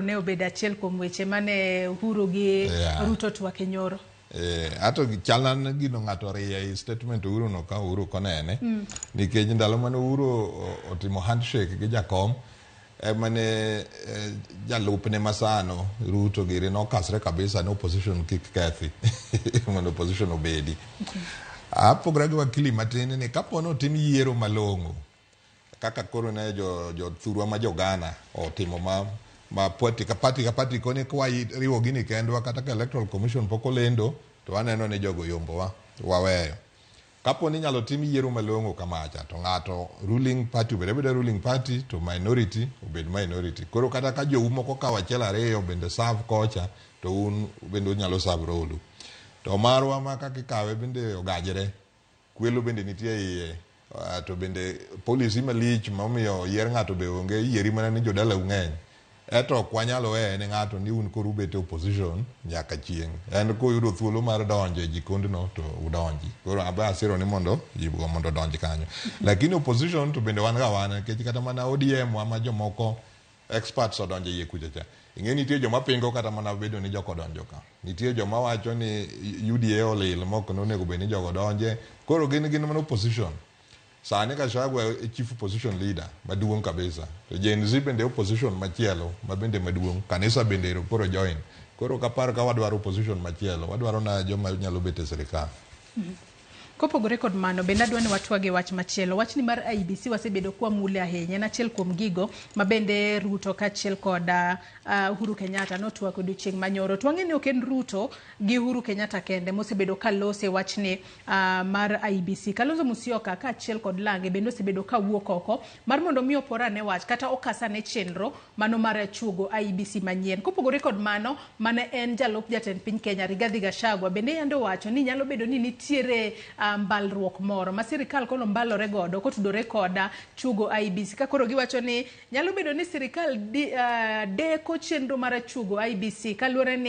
Ne obedo achiel kuom weche mane Uhuru gi Ruto twak e nyoro. Ato chalna ni gino ng'ato oriyo ei statement Uhuru no ka Uhuru konene. Nikech ndalo mane Uhuru otimo handshake gi jakom ema ne jalupne masano Ruto giri nokasre kabisa ni opposition kik kethi mondo opposition obedi. Apogra gi wakili matin ni kapo ni otim yiero malong'o kaka koro ne jo jothurwa ma jo Ghana otimo ma party ka party ka party koni kwa riwo gini kendwa kata ka Electoral Commission pok olendo to waneno ni jogo yombowa waweyo. Kapo ni inyalo tim yiero malong'o kamacha to ng'ato ruling party obed abeda ruling party to minority obed minority. Koro kata ka jou moko kawo achiel ariyo bende serve kocha to un bende unyalo serve role u. To marwa ma kaka ikawe bende ogajre. Kwelo bende nitie e iye to bende policy malich ma omiyo oyier ng'ato be onge, iyieri mana ni jodalau ng'eny. Eto ok wanyal weye ne ng'ato ni un koro ubet e opposition nyaka chieng'. En kuyudo thuolo mar donjo e jikondno to udonji. Koro abe asiro ni mondo ji go mondo odonj kanyo. Lakini opposition to bende wan ga wan nikech kata mana ODM wa ma jomoko experts odonjo e iye kucha cha. Ing'e nitie joma pingo kata mana bedo ni joko odonjo ka. Nitie joma wacho ni UDA olil mok nonego bed ni jogo donje. Koro gin mana opposition. Sani Gachagua e chief opposition leader maduong' kabisa. To Gen Z bende opposition machielo ma bende maduong'. Kanisa bende ero koro join. Koro ok apar ka wadwaro opposition machielo. Wadwaro na joma nyalo bet e sirikal. Kopogore kod mano, bende adwa ni watwag e wach machielo. Wachni mar IEBC wasebedo kwamule ahinya. En achiel kuom gigo ma bende Ruto kaachiel kod Uhuru Kenyatta notwak odiochieng' manyoro. To wang'e ni ok en Ruto gi Uhuru Kenyatta kende mosebedo ka lose wachni mar IEBC. Kalonzo Musyoka kaachiel kod Lange bende osebedo ka wuok oko mar mondo mi opor ane wach kata okas ane chenro mano mar chuogo IEBC manyien. Kopogore kod mano, mane en jalup jatend piny Kenya Rigathi Gachagua bende yande owacho ni nyalo bedo ni nitiere mbalruok moro ma sirikal kono mbalore godo kotudore koda chuogo IEBC. Ka koro giwacho ni nyalo bedo ni sirikal deko chenro mar chuogo IEBC kaluwore ni